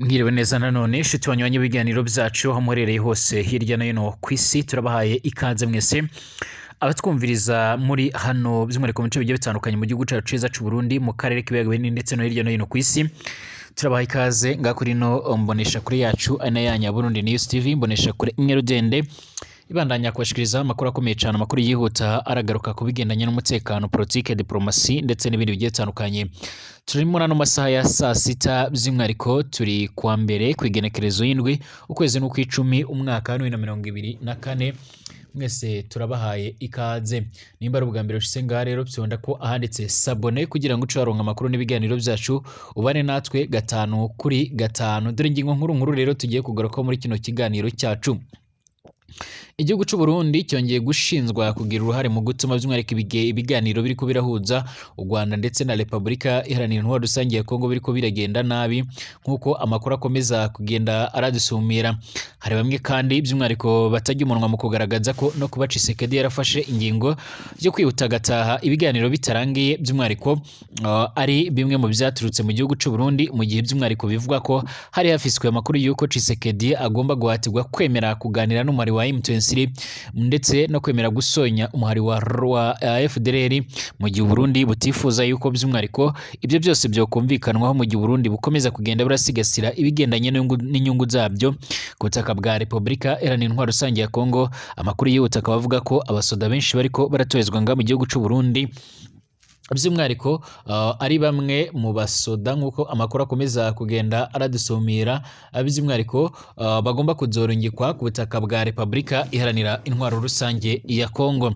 Mwiriwe neza nanone inshuti banywanyi b'ibiganiro byacu aho muherereye hose hirya no hino ku isi, turabahaye ikaze mwese abatwumviriza muri hano, by'umwihariko mu bice bigiye bitandukanye mu gihugu cyacu cyiza cy'u Burundi, mu karere k'ibiyaga binini ndetse no hirya no hino ku isi. Turabaha ikaze ngaha kuri ino mbonesha kure yacu, ari nayo yanyu ya Burundi News TV, mbonesha kure imwe rudende ibandanya kubashikiriza amakuru akomeye cyane, amakuru yihuta aragaruka ku bigendanye n'umutekano, politike, diplomasi ndetse n'ibindi bigiye bitandukanye. Turi muri ano masaha ya saa sita, by'umwihariko turi kuwa mbere ku igenekerezo y'indwi, ukwezi n'ukw'icumi, umwaka wa 2024. Mwese turabahaye ikaze. Nimba ari ubwa mbere ushitse ngaha rero, fyonda ko ahanditse s'abonner kugira ngo uce waronka amakuru n'ibiganiro byacu, ubane natwe gatanu kuri gatanu. Dore ingingo nkuru nkuru rero tugiye kugarukaho muri kino kiganiro cyacu. Igihugu cy'u Burundi cyongeye gushinzwa kugira uruhare mu gutuma by'umwihariko ibiganiro biriko birahuza u Rwanda ndetse na Repubulika Iharanira Intwaro Rusange ya Kongo biriko biragenda nabi, nk'uko amakuru akomeza kugenda aradusumira. Hari bamwe kandi by'umwihariko batajya umunwa mu kugaragaza ko no kuba Tshisekedi yarafashe ingingo yo kwihuta agataha ibiganiro bitarangiye, by'umwihariko ari bimwe mu byaturutse mu gihugu cy'u Burundi, mu gihe by'umwihariko bivugwa ko hari hafiswe amakuru y'uko Tshisekedi agomba guhatirwa kwemera kuganira n'umubare wa M23 ndetse no kwemera gusonya umuhari wa FDLR, mu gihe Burundi butifuza yuko by'umwihariko ibyo byose byokumvikanwaho, mu gihe Burundi bukomeza kugenda burasigasira ibigendanye n'inyungu zabyo ku butaka bwa Repubulika Iharanira Intwaro Rusange ya Kongo. Amakuru yihuta akaba avuga ko abasoda benshi bariko baratorezwa ngaha mu gihugu cy'u Burundi, by'umwihariko ari bamwe mu basoda, nk'uko amakuru akomeza kugenda aradusumira, by'umwihariko bagomba kuzorungikwa ku butaka bwa Repubulika Iharanira Intwaro Rusange ya Kongo.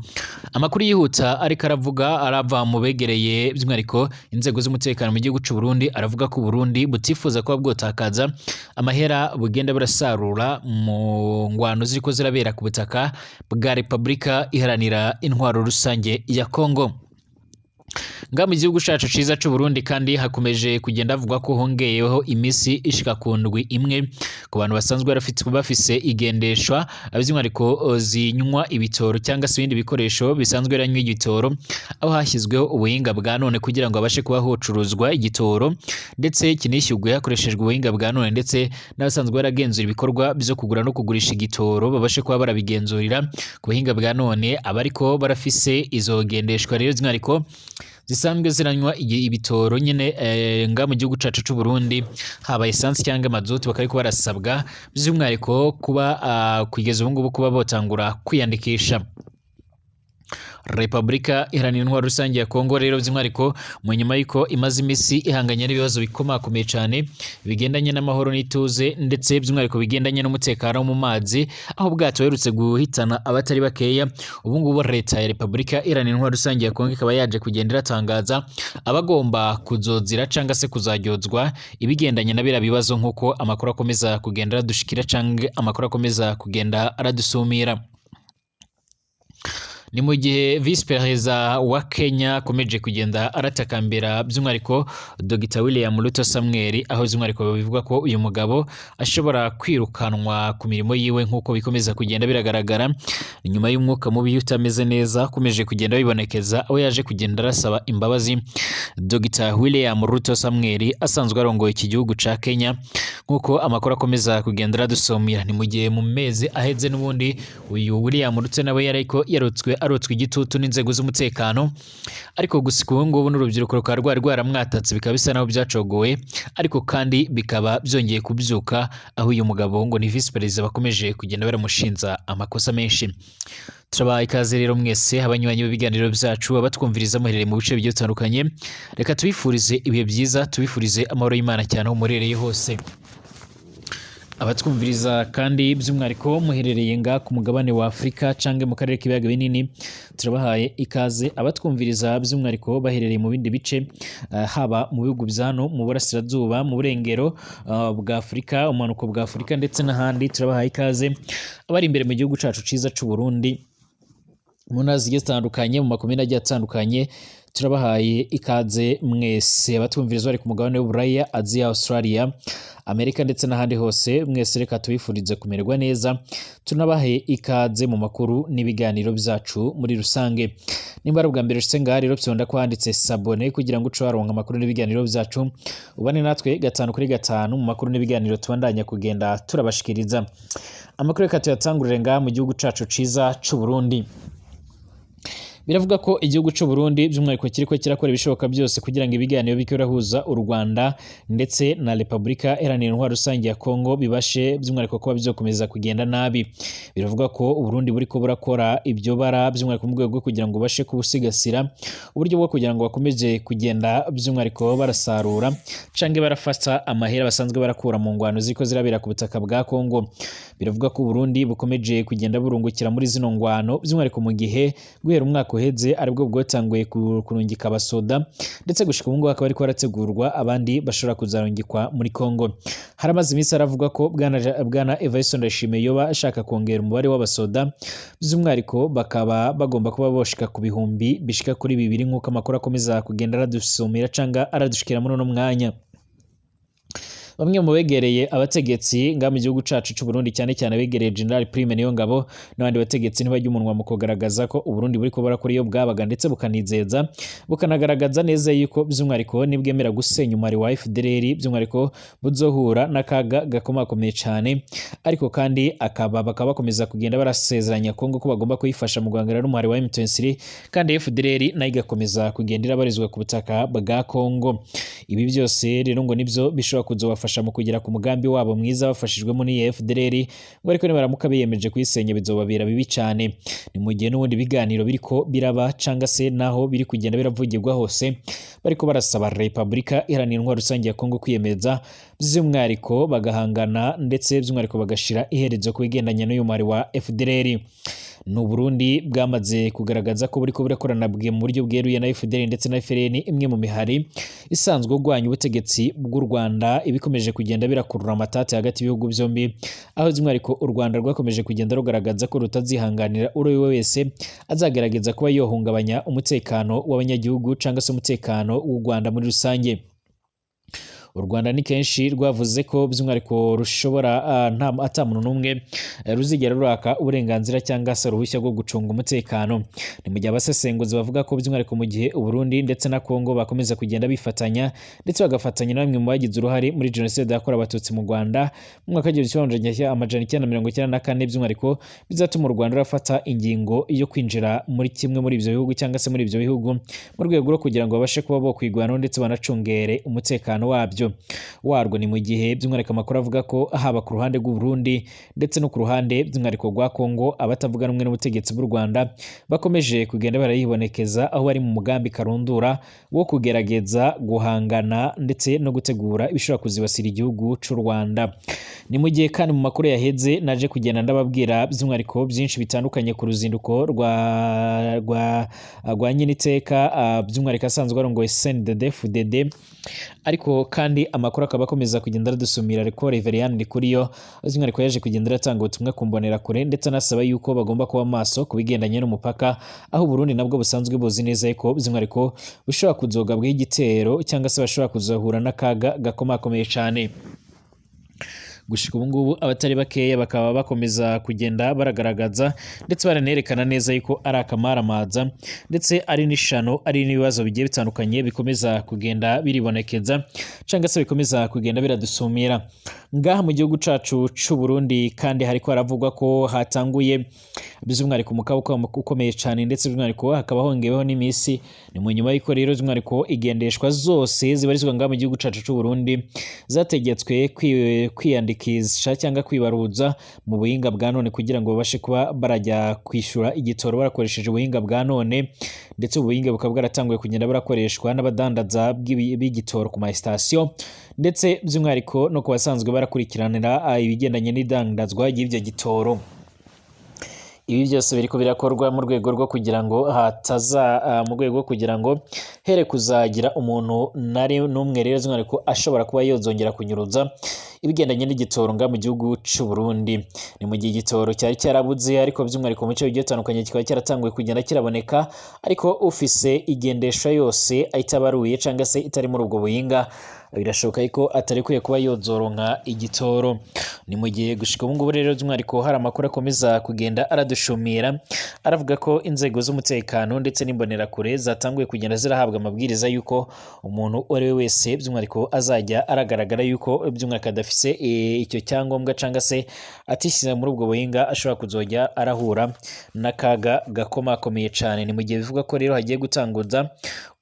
Amakuru yihuta ariko aravuga arava mu begereye by'umwihariko inzego z'umutekano mu gihugu cy'u Burundi aravuga ko Burundi butifuza kuba bwotakaza amahera bugenda burasarura mu ngwano ziriko zirabera ku butaka bwa Repubulika Iharanira Intwaro Rusange ya Kongo. Nga mu gihugu cacu ciza c'u Burundi kandi hakomeje kugenda havugwa ko hongeyeho imisi ishika ku ndwi imwe ku bantu basanzwe bafise igendeshwa, by'umwihariko zinywa ibitoro cyangwa se ibindi bikoresho bisanzwe biranywa igitoro, aho hashyizweho ubuhinga bwa none kugira ngo habashe kuba hocuruzwa igitoro ndetse kinishyurwe hakoreshejwe ubuhinga bwa none, ndetse n'abasanzwe baragenzura ibikorwa byo kugura no kugurisha igitoro babashe kuba barabigenzurira ku buhinga bwa none. Abariko barafise izo gendeshwa rero, by'umwihariko zisanzwe ziranywa ibitoro nyine nga mu gihugu cacu c'u Burundi, haba essence cyangwa mazutu, bakaba barasabwa by'umwihariko kuba kugeza ubu ngubu kuba botangura kwiyandikisha. Repubulika Iharanira Intwaro Rusange ya Kongo rero, by'umwihariko mu nyuma y'uko imaze iminsi ihanganye n'ibibazo bikomakomeye cyane bigendanye n'amahoro n'ituze, ndetse by'umwihariko bigendanye n'umutekano wo mu mazi, aho ubwato buherutse guhitana abatari bakeya, ubu ngubu leta ya Repubulika Iharanira Intwaro Rusange ya Kongo ikaba yaje kugenda iratangaza abagomba kuzozira cyangwa se kuzaryozwa ibigendanye na biriya bibazo, nk'uko amakuru akomeza kugenda aradushikira cyangwa amakuru akomeza kugenda aradusumira. Ni mu gihe visi perezida wa Kenya akomeje kugenda aratakambira by'umwihariko Dr William Ruto Samuel, aho by'umwihariko bivuga ko uyu mugabo ashobora kwirukanwa ku mirimo yiwe, nk'uko bikomeza kugenda biragaragara nyuma y'umwuka mubi utameze neza akomeje kugenda bibonekeza, aho yaje kugenda arasaba imbabazi Dr William Ruto Samuel asanzwe arongoye iki gihugu ca Kenya, nk'uko amakuru akomeza kugenda aradusomera. Ni mu gihe mu mezi aheze n'ubundi uyu William Ruto nawe yariko yarutswe arotswe igitutu n'inzego z'umutekano, ariko gusa ubu ngubu n'urubyiruko rukaba rwari rwaramwatatse, bikaba bisa naho byacogowe, ariko kandi bikaba byongeye kubyuka, aho uyu mugabo ngo ni visi perezida bakomeje kugenda baramushinza amakosa menshi. Turabaha ikaze rero mwese abanywanyi b'ibiganiro byacu, abatwumviriza muherereye mu bice bigiye bitandukanye. Reka tubifurize ibihe byiza, tubifurize amahoro y'Imana cyane aho muherereye hose. Abatwumviriza kandi by'umwihariko muherereye nga ku mugabane wa Afurika cyangwa mu karere k'ibiyaga binini, turabahaye ikaze. Abatwumviriza by'umwihariko baherereye mu bindi bice, haba mu bihugu bya hano mu burasirazuba, mu burengero bwa Afurika, umanuko bwa Afurika ndetse n'ahandi, turabahaye ikaze. Abari imbere mu gihugu cacu ciza c'u Burundi, mu ntara zigiye zitandukanye, mu makomine agiye atandukanye, Turabahaye ikaze mwese abatwumviriza bari ku mugabane w'Uburaya, Aziya, Australia, Amerika ndetse n'ahandi hose. Mwese reka tubifurize kumererwa neza, tunabahe ikaze mu makuru n'ibiganiro byacu muri rusange. Nimba ari ubwa mbere ushitse ngaha rero, fyonda ko handitse s'abonner kugira ngo uce waronka amakuru n'ibiganiro byacu, ubane natwe gatanu kuri gatanu mu makuru n'ibiganiro tubandanya kugenda turabashikiriza. Amakuru reka tuyatangurire ngaha mu gihugu cacu ciza c'u Burundi. Biravuga ko igihugu c'u Burundi by'umwihariko kiriko kirakora ibishoboka byose kugira ngo ibiganiro biriko birahuza u Rwanda ndetse na Repubulika Iharanira Intwaro Rusange ya Kongo bibashe by'umwihariko kuba bizokomeza kugenda nabi. Biravuga ko u Burundi buriko burakora ibyo bara by'umwihariko mu rwego rwo kugira ngo bubashe kubusigasira uburyo bwo kugira ngo bakomeze kugenda by'umwihariko barasarura canke barafata amahera basanzwe barakura mu ngwano ziriko zirabera ku butaka bwa Kongo. Biravuga ko u Burundi bukomeje kugenda burungukira muri zino ngwano, by'umwihariko mu gihe guhera umwaka uheze aribwo bwatanguye kurungika abasoda, ndetse gushika ubu ngubu hakaba hariko harategurwa abandi bashobora kuzarungikwa muri Kongo. Haramaze iminsi haravuga ko bwana Evariste Ndayishimiye yoba ashaka kongera umubare w'abasoda, by'umwihariko bakaba bagomba kuba boshika ku bihumbi bishika kuri 2, nk'uko amakuru akomeza kugenda aradusumira canke aradushikira muri uno mwanya. Bamwe mu begereye abategetsi nga mu gihugu cacu c'u Burundi, cyane cyane abegereye General Prime Niyongabo n'abandi bategetsi, ntibajya umunwa mu kugaragaza ko u Burundi buriko burakora iyo bwabaga, ndetse bukanizeza bukanagaragaza neza yuko by'umwihariko nibwemera gusenya umubare wa FDLR, by'umwihariko buzohura n'akaga gakomakomeye cane. Ariko kandi akaba bakaba bakomeza kugenda barasezeranya Kongo ko bagomba kuyifasha mu guhangana n'umuhari wa M23, kandi FDLR nayo igakomeza kugenda irabarizwa ku butaka bwa Kongo. Ibi byose rero ngo nibyo bishobora kuzobafasha mu kugera ku mugambi wabo mwiza bafashijwemo n'iyi FDLR, ngo ariko nibaramuka biyemeje kuyisenya bizobabera bibi cane. Ni mu gihe n'ubundi biganiro biriko biraba canga se naho biri kugenda biravugirwa hose, bariko barasaba Repubulika Iharanira Intwaro Rusange ya Kongo kwiyemeza by'umwihariko bagahangana, ndetse by'umwihariko bagashira iherezo ku bigendanye n'uyu mwari wa FDLR. Ni Burundi bwamaze kugaragaza ko buriko burakorana bwe mu buryo bweruye na FDLR ndetse na FLN, imwe mu mihari isanzwe urwanya ubutegetsi bw'u Rwanda, ibikomeje kugenda birakurura amatati hagati y'ibihugu byombi, aho by'umwihariko u Rwanda rwakomeje kugenda rugaragaza ko rutazihanganira uri we wese azagerageza kuba yohungabanya umutekano w'abanyagihugu cyangwa se umutekano w'u Rwanda muri rusange. U Rwanda ni kenshi rwavuze ko by'umwihariko rushobora nta ata muntu n'umwe ruzigera ruraka uburenganzira cyangwa se uruhushya rwo gucunga umutekano. Ni mu gihe abasesenguzi bavuga ko by'umwihariko mu gihe u Burundi ndetse na Kongo bakomeza kugenda bifatanya, ndetse bagafatanya na bamwe mu bagize uruhare muri jenoside yakorewe Abatutsi mu Rwanda mu mwaka w'1994, by'umwihariko bizatuma u Rwanda rufata ingingo yo kwinjira muri kimwe muri ibyo bihugu cyangwa se muri ibyo bihugu, mu rwego rwo kugira ngo babashe kuba bokwigwanaho ndetse banacungere umutekano wabyo warwo. Ni mu gihe by'umwihariko amakuru avuga ko haba ku ruhande rw'u Burundi ndetse no ku ruhande by'umwihariko rwa Kongo, abatavuga rumwe n'ubutegetsi bw'u Rwanda bakomeje kugenda barayibonekeza, aho bari mu mugambi karundura wo kugerageza guhangana ndetse no gutegura ibishobora kuzibasira igihugu c'u Rwanda. Ni mu gihe kandi mu makuru yaheze naje kugenda ndababwira by'umwihariko byinshi bitandukanye ku ruzinduko rwa Nyeniteka, by'umwihariko asanzwe arongoye CNDD-FDD, ariko kandi amakuru akaba akomeza kugenda aradusumira ariko Reverien Ndikuriyo by'umwihariko yaje kugenda aratanga ubutumwa ku mbonerakure, ndetse anasaba yuko bagomba kuba maso ku bigendanye n'umupaka, aho Burundi nabwo busanzwe buzi neza yuko by'umwihariko bushobora kuzogabwaho igitero cyangwa se bashobora kuzohura n'akaga gakomakomeye cyane. Gushika ubu ngubu abatari bakeya bakaba bakomeza kugenda baragaragaza ndetse baranerekana neza yuko ari akamaramaza, ndetse ari n'ishano, ari n'ibibazo bigiye bitandukanye bikomeza kugenda biribonekeza cyangwa se bikomeza kugenda biradusumira ngaha mu gihugu cacu c'u Burundi. Kandi hariko haravugwa ko hatanguye by'umwihariko umukaba ukomeye cyane, ndetse by'umwihariko hakaba hongeweho n'iminsi. Ni mu nyuma y'uko rero by'umwihariko igendeshwa zose zibarizwa ngaha mu gihugu cacu c'u Burundi zategetswe kwiyandikisha cyangwa kwibaruza mu buhinga bwa none, kugira ngo babashe kuba barajya kwishyura igitoro barakoresheje ubuhinga bwa none, ndetse ubuhinga bukaba bwaratanguye kugenda burakoreshwa n'abadandaza b'igitoro ku ma sitasiyo, ndetse by'umwihariko no ku basanzwe barakurikiranira ibigendanye n'idandazwa ry'ibyo gitoro. Ibi byose biriko birakorwa mu rwego rwo kugira ngo hataza mu rwego rwo kugira ngo here kuzagira umuntu nari n'umwe rero by'umwihariko ashobora kuba yozongera kunyuruza ibigendanye n'igitoro nga mu gihugu c'u Burundi. Ni mu gihe igitoro cyari cyarabuze, ariko by'umwihariko mu bice bigiye bitandukanye kikaba cyaratanguye kugenda kiraboneka, ariko ufise igendesha yose itabaruye cyangwa se itari muri ubwo buhinga birashoboka ko atarekuye kuba yozoronka igitoro. Ni mu gihe gushika ubu ngubu rero by'umwihariko hari amakuru akomeza kugenda aradushumira, aravuga ko inzego z'umutekano ndetse n'imbonerakure zatanguye kugenda zirahabwa amabwiriza y'uko umuntu uwo ari we wese by'umwihariko azajya aragaragara yuko by'umwihariko adafise icyo cyangombwa cyangwa se atishyize muri ubwo buhinga ashobora kuzojya arahura n'akaga gakomakomeye cyane. Ni mu gihe bivuga ko rero hagiye gutanguza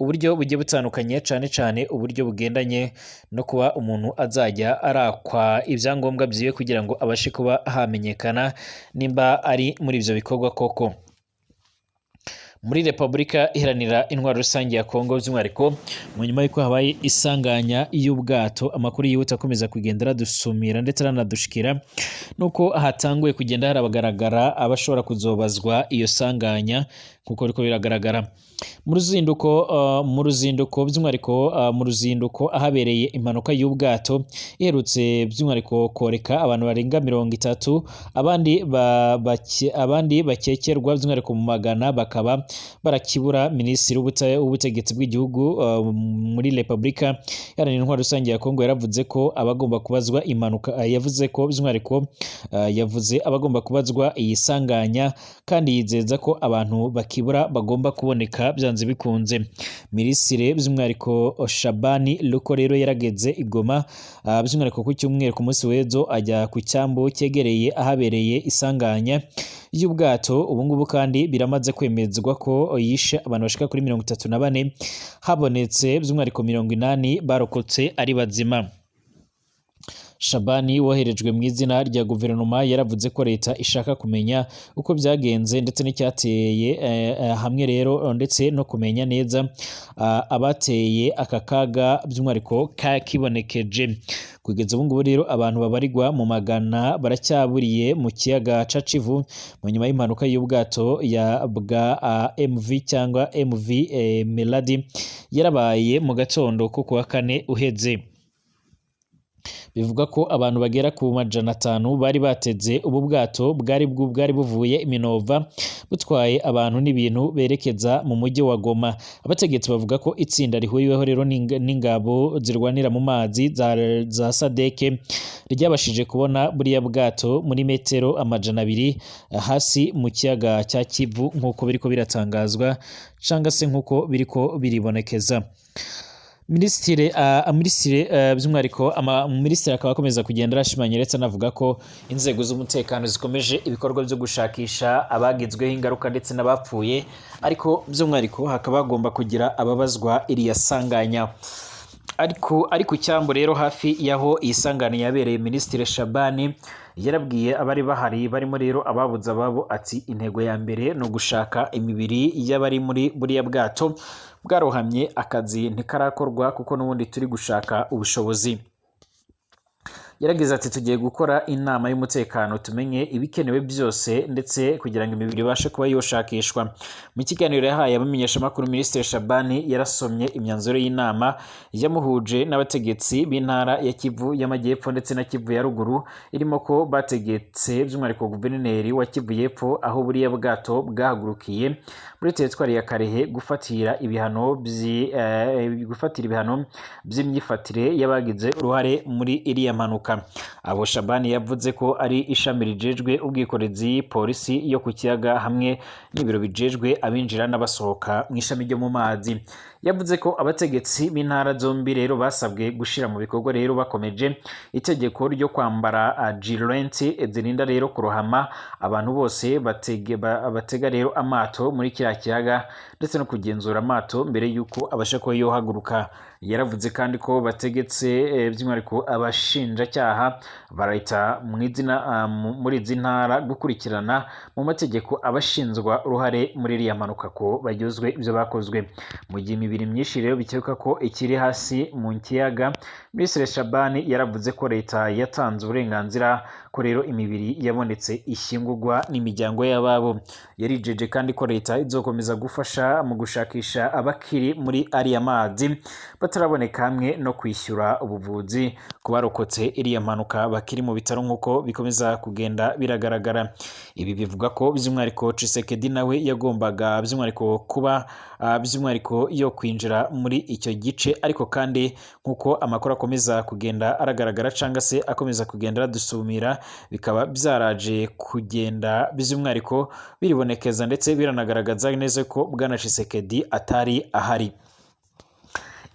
uburyo bugiye butandukanye, cyane cyane uburyo bugendanye no kuba umuntu azajya arakwa ibyangombwa byiwe kugira ngo abashe kuba hamenyekana nimba ari muri ibyo bikorwa koko. Muri Repubulika Iharanira Intwaro Rusange ya Kongo, by'umwihariko mu nyuma y'uko habaye isanganya y'ubwato, amakuru yihuta akomeza kugenda aradusumira ndetse aranadushikira nuko hatanguye kugenda harabagaragara abashobora kuzobazwa iyo sanganya, kuko riko biragaragara mu ruzinduko by'umwihariko mu ruzinduko ahabereye impanuka y'ubwato iherutse by'umwihariko koreka abantu barenga 30, abandi bakekerwa by'umwihariko mu magana bakaba barakibura. Minisitiri w'ubutegetsi bw'igihugu muri Repubulika Iharanira Intwaro Rusange ya Kongo yaravuze ko abagomba kubazwa impanuka, yavuze ko by'umwihariko yavuze abagomba kubazwa iyi sanganya, kandi yizeza ko abantu bakibura bagomba kuboneka byanze bikunze. Minisitiri by'umwihariko Shabani Luko rero yarageze i Goma by'umwihariko ku cyumweru, ku munsi w'ejo, ajya ku cyambu cyegereye ahabereye isanganya y'ubwato. Ubu ngubu kandi biramaze kwemezwa ko yishe abantu bashika kuri 34, habonetse by'umwihariko 80 barokotse ari bazima. Shabani woherejwe mu izina rya guverinoma yaravuze ko leta ishaka kumenya uko byagenze ndetse n'icyateye hamwe rero ndetse no kumenya neza abateye aka kaga by'umwihariko kakibonekeje. Kugeza ubu ngubu rero abantu babarirwa mu magana baracyaburiye mu kiyaga ca Kivu mu nyuma y'impanuka y'ubwato ya bwa MV cyangwa MV Melody yarabaye mu gatondo ko kuwa kane uheze. Bivuga ko abantu bagera ku 500 bari bateze ubu bwato bwari buvuye i Minova butwaye abantu n'ibintu berekeza mu mujyi wa Goma. Abategetsi bavuga ko itsinda rihuriweho rero n'ingabo zirwanira mu mazi za SADC ryabashije kubona buriya bwato muri metero 200 hasi mu kiyaga cya Kivu, nk'uko biriko biratangazwa cyangwa se nk'uko biriko biribonekeza. Minisitiri by'umwihariko minisitiri akaba akomeza kugenda arashimangira ndetse anavuga ko inzego z'umutekano zikomeje ibikorwa byo gushakisha abagizweho ingaruka ndetse n'abapfuye, ariko by'umwihariko hakaba hagomba kugira ababazwa iriya sanganya. Ariko ari ku cyambu rero hafi y'aho iyi sanganya yabereye, Minisitiri Shabani yarabwiye abari bahari barimo rero ababuze ababo ati: "Intego ya mbere ni ugushaka imibiri y'abari muri buriya bwato bwarohamye. Akazi ntikarakorwa kuko n'ubundi turi gushaka ubushobozi." Yaragize ati: "Tugiye gukora inama y'umutekano tumenye ibikenewe byose ndetse kugira ngo imibiri ibashe kuba yoshakishwa." Mu kiganiro yahaye abamenyeshamakuru, Minisitiri Shabani yarasomye imyanzuro y'inama yamuhuje n'abategetsi b'intara ya Kivu y'Amajyepfo ndetse na Kivu ya Ruguru, irimo ko bategetse by'umwihariko guverineri wa Kivu y'Epfo, aho buriya bwato bwahagurukiye muri teritwari ya Karehe, gufatira ibihano by'imyifatire y'abagize uruhare muri iriya mpanuka. Abo Shabani yavuze ko ari ishami rijejwe ubwikorezi, polisi yo ku kiyaga hamwe n'ibiro bijejwe abinjira n'abasohoka mu ishami ryo mu mazi. Yavuze ko abategetsi b'intara zombi rero basabwe gushira mu bikorwa rero bakomeje itegeko ryo kwambara gilets zirinda rero kurohama abantu bose batega rero amato muri kiriya kiyaga, ndetse no kugenzura amato mbere y'uko abasha kuba yohaguruka. Yaravuze kandi ko bategetse by'umwihariko abashinjacyaha barahita mu izina muri izi ntara gukurikirana mu mategeko abashinjwa uruhare muri iriya mpanuka ko baryozwe ibyo bakozwe. Mu gihe imibiri myinshi rero bikekwa ko ikiri hasi mu kiyaga, Minisitiri Shabani yaravuze ko leta yatanze uburenganzira ko rero imibiri yabonetse ishyingurwa n'imiryango y'ababo. Yarijeje kandi ko leta izokomeza gufasha mu gushakisha abakiri muri ariya mazi bataraboneka, hamwe no kwishyura ubuvuzi ku barokotse iriya mpanuka bakiri mu bitaro, nk'uko bikomeza kugenda biragaragara. Ibi bivuga ko by'umwihariko Tshisekedi nawe yagombaga by'umwihariko kuba by'umwihariko yo kwinjira muri icyo gice, ariko kandi nk'uko amakuru akomeza kugenda aragaragara cyangwa se akomeza kugenda aradusumira, bikaba byaraje kugenda by'umwihariko biribonekeza ndetse biranagaragaza neza ko bwana Tshisekedi atari ahari.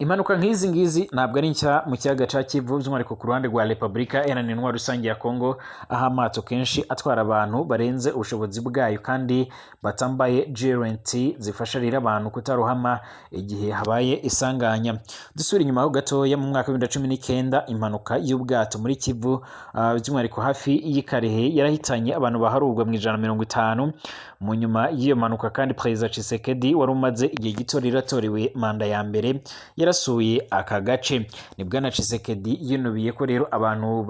Impanuka nk'izi ngizi ntabwo ari nshya mu kiyaga ca Kivu, by'umwihariko ku ruhande rwa Repubulika Iharanira Intwaro Rusange ya Kongo, aho amato kenshi atwara abantu barenze ubushobozi bwayo kandi batambaye GRNT zifasha rero abantu kutarohama igihe habaye isanganya. Dusubira inyuma ho gatoya, mu mwaka wa 2019, impanuka y'ubwato muri Kivu, by'umwihariko hafi y'i Karehe, yarahitanye abantu baharurwa mu 150. Mu nyuma y'iyo mpanuka kandi, Perezida Tshisekedi wari umaze igihe gito rero atorewe manda ya mbere yarasuye aka gace. Ni bwana Tshisekedi yinubiye ko rero abantu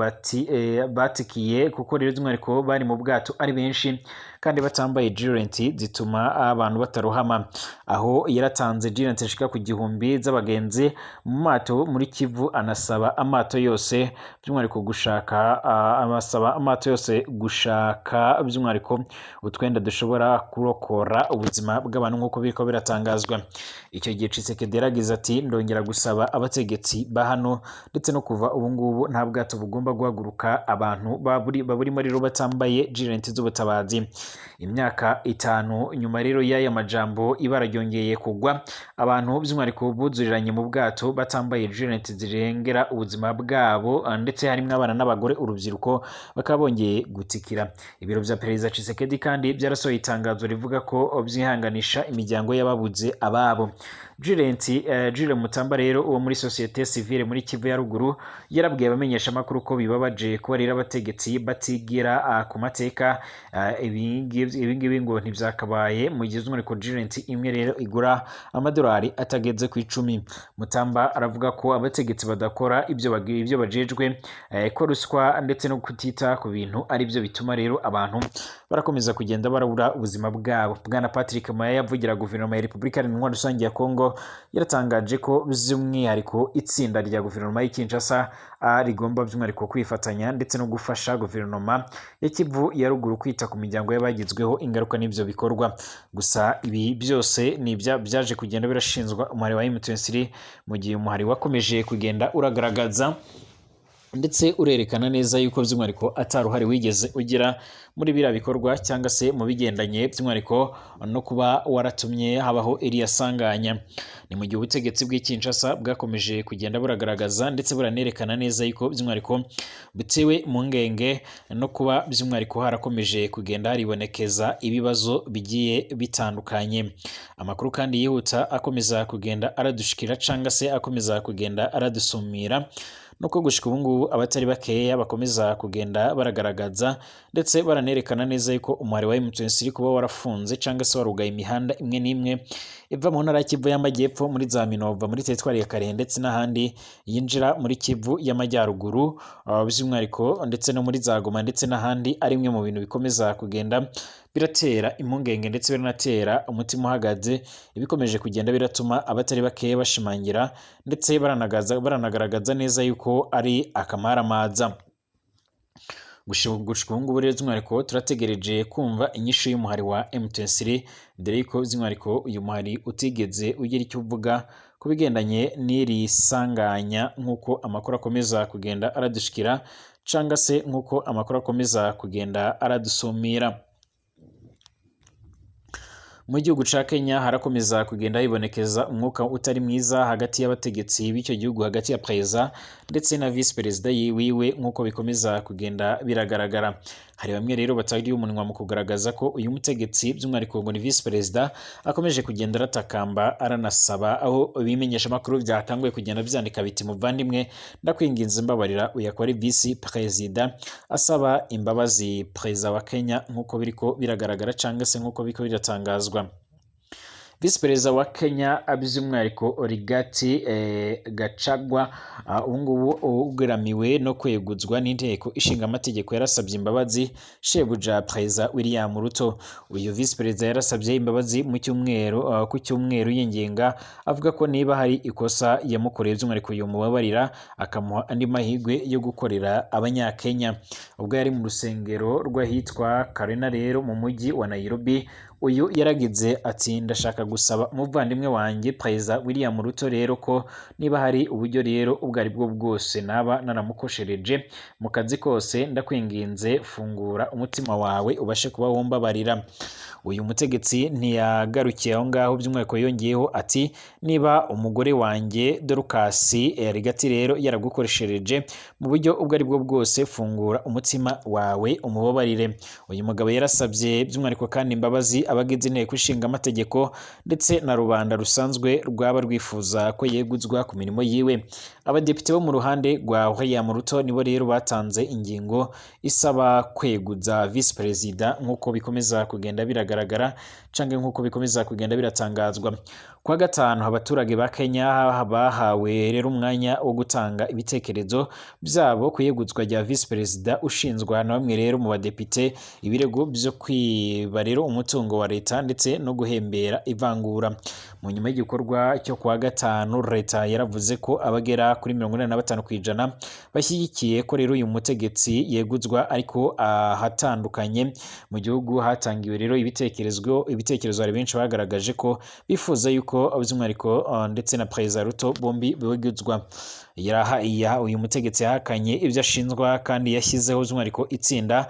batikiye, kuko rero by'umwihariko bari mu bwato ari benshi kandi batambaye gilet zituma abantu batarohama, aho yaratanze gilet zishika ku 1000 z'abagenzi mu mato muri Kivu, anasaba amato yose by'umwihariko gushaka abasaba amato yose gushaka by'umwihariko utwenda dushobora kurokora ubuzima bw'abantu, nk'uko biriko biratangazwa. Icyo gihe Tshisekedi yaragize ati: "Ndongera gusaba abategetsi ba hano, ndetse no kuva ubu ngubu nta bwato bugomba guhaguruka abantu baburimo rero batambaye gilet z'ubutabazi." Imyaka 5 nyuma rero y'aya majambo, ibara ryongeye kugwa, abantu by'umwihariko buzuriranye mu bwato batambaye gilet zirengera ubuzima bwabo, ndetse harimo abana n'abagore, urubyiruko, bakaba bongeye gutikira. Ibiro bya Perezida Tshisekedi kandi byarasohoye itangazo rivuga ko byihanganisha imiryango y'ababuze ababo. Jules Mutamba rero uwo muri société civile muri Kivu ya ruguru yarabwiye abamenyeshamakuru ko bibabaje kuba rero abategetsi batigira ku mateka. Ibi ngibi ngo ntibyakabaye mu gihe by'umwihariko gilet imwe rero igura amadolari atageze ku 10. Mutamba aravuga ko abategetsi badakora ibyo bajejwe, ko ruswa ndetse no kutita ku bintu ari byo bituma rero abantu barakomeza kugenda barabura ubuzima bwabo. Bwana Patrick Muyaya avugira guverinoma ya Repubulika Iharanira Intwaro Rusange ya Kongo yaratangaje ko by'umwihariko itsinda rya guverinoma y'i Kinshasa rigomba by'umwihariko kwifatanya ndetse no gufasha guverinoma ya Kivu ya ruguru kwita ku miryango y'abagizweho ingaruka n'ibyo bikorwa. Gusa ibi byose ni byaje kugenda birashinzwa umuhari wa M23, mu gihe umuhari wakomeje kugenda uragaragaza ndetse urerekana neza yuko by'umwihariko ataruhare wigeze ugira muri biriya bikorwa cyangwa se mu bigendanye by'umwihariko no kuba waratumye habaho iriya sanganya. Ni mu gihe ubutegetsi bw'i Kinshasa bwakomeje kugenda buragaragaza ndetse buranerekana neza yuko by'umwihariko butewe impungenge no kuba by'umwihariko harakomeje kugenda haribonekeza ibibazo bigiye bitandukanye. Amakuru kandi yihuta akomeza kugenda aradushikira cyangwa se akomeza kugenda aradusumira nuko gushika ubu ngubu abatari bakeya bakomeza kugenda baragaragaza ndetse baranerekana neza yuko umuhari wa M23 kuba warafunze cyangwa se warugaye imihanda imwe n'imwe iva mu ntara ya Kivu y'Amajyepfo, muri za Minova, muri teritwari ya Karehe ndetse n'ahandi, yinjira muri Kivu y'Amajyaruguru, by'umwihariko ndetse no muri za Goma ndetse n'ahandi, ari imwe mu bintu bikomeza kugenda biratera impungenge ndetse biranatera umutima uhagaze, ibikomeje kugenda biratuma abatari bakeya bashimangira ndetse baranagaragaza neza yuko ari akamaramaza. Gushika ubu ngubu rero by'umwihariko turategereje kumva inyishu y'umuhari wa M23, dore yuko by'umwihariko uyu muhari utigeze ugira icyo uvuga ku bigendanye n'iri sanganya, nk'uko amakuru akomeza kugenda aradushikira cyangwa se nk'uko amakuru akomeza kugenda aradusumira. Mu gihugu ca Kenya harakomeza kugenda hibonekeza umwuka utari mwiza hagati y'abategetsi b'icyo gihugu, hagati ya perezida ndetse na vice perezida wiwe, nk'uko bikomeza kugenda biragaragara. Hari bamwe rero batariye umunwa mu kugaragaza ko uyu mutegetsi, by'umwihariko ngo ni vice perezida, akomeje kugenda aratakamba, aranasaba, aho ibimenyeshamakuru byatanguye kugenda byandika biti: "Muvandimwe, ndakwinginze mbabarira." Uyu akaba ari vice perezida asaba imbabazi perezida wa Kenya, nk'uko biriko biragaragara cyangwa se nk'uko biriko biratangazwa. Visi Perezida wa Kenya by'umwihariko Rigathi Gachagua, ubu ngubu ugeramiwe no kweguzwa n'inteko ishinga amategeko, yarasabye imbabazi shebuja Perezida William Ruto. Uyu visi perezida yarasabye imbabazi mu cyumweru, ku cyumweru, yinginga avuga ko niba hari ikosa yamukoreye by'umwihariko yomubabarira akamuha andi mahirwe yo gukorera Abanyakenya. Ubwo yari mu rusengero rw'ahitwa Karena rero mu mujyi wa Nairobi, uyu yaragize ati: "Ndashaka gusaba umuvandimwe wanjye Perezida William Ruto rero ko niba hari uburyo rero ubwo ari bwo bwose naba naramukoshereje mu kazi kose, ndakwinginze fungura umutima wawe ubashe kuba wumbabarira." Uyu mutegetsi ntiyagarukiye aho ngaho, by'umwihariko yongeyeho ati: "Niba umugore wanjye Dorcas Rigathi rero yaragukoreshereje mu buryo ubwo ari bwo bwose, fungura umutima wawe umubabarire." Uyu mugabo yarasabye by'umwihariko kandi imbabazi abagize inteko ishinga amategeko ndetse na rubanda rusanzwe rwaba rwifuza ko yeguzwa ku mirimo yiwe. Abadepite bo mu ruhande rwa William Ruto nibo rero batanze ingingo isaba kweguza visi perezida, nk'uko bikomeza kugenda biragaragara canke nk'uko bikomeza kugenda biratangazwa. Kuwa gatanu, abaturage ba Kenya bahawe rero umwanya wo gutanga ibitekerezo byabo ku iyeguzwa rya visi perezida ushinzwa na bamwe rero mu badepite ibirego byo kwiba rero umutungo wa leta ndetse no guhembera ivangura. Mu nyuma y'igikorwa cyo kuwa gatanu, leta yaravuze ko abagera kuri 85% bashyigikiye ko rero uyu mutegetsi yeguzwa, ariko ahatandukanye mu gihugu hatangiwe rero ibitekerezo hari benshi bagaragaje ko bifuza yuko by'umwihariko ndetse na Perezida Ruto bombi beguzwa. Uyu mutegetsi yahakanye ibyo ashinjwa kandi yashyizeho by'umwihariko itsinda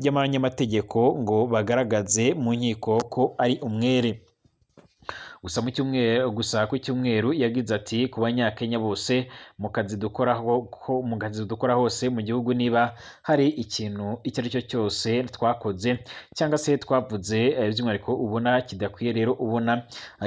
ry'abanyamategeko ngo bagaragaze mu nkiko ko ari umwere. Gusa ku cyumweru yagize ati: "Ku Banyakenya bose mu kazi dukora hose mu gihugu, niba hari ikintu icyo ari cyo cyose twakoze cyangwa se twavuze by'umwihariko ubona kidakwiye rero, ubona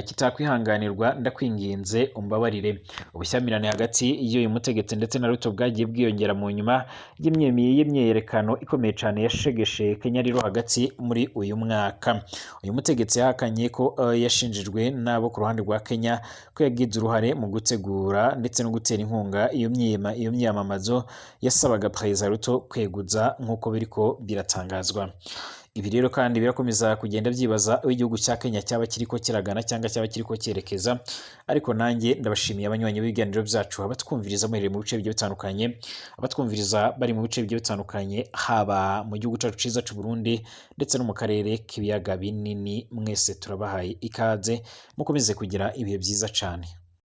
kitakwihanganirwa, ndakwinginze umbabarire." Ubushyamirane hagati y'uyu mutegetsi ndetse na Ruto bwagiye bwiyongera mu nyuma y'imyiyerekano ikomeye cyane yashegeshe Kenya rero hagati muri uyu mwaka. Uyu mutegetsi yahakanye ko yashinjijwe n'abo ku ruhande rwa Kenya ko yagize uruhare mu gutegura ndetse no gutera inkunga iyo myiyamamazo yasabaga Perezida Ruto kweguza, nk'uko biriko biratangazwa. Ibi rero kandi birakomeza kugenda byibaza aho igihugu cya Kenya cyaba kiriko kiragana cyangwa cyaba kiriko cyerekeza. Ariko nanjye ndabashimiye abanywanyi b'ibiganiro byacu, abatwumviriza muherereye mu bice bigiye bitandukanye, abatwumviriza bari mu bice bigiye bitandukanye, haba mu gihugu cyacu cyiza cy'u Burundi ndetse no mu karere k'ibiyaga binini, mwese turabahaye ikaze, mukomeze kugira ibihe byiza cyane.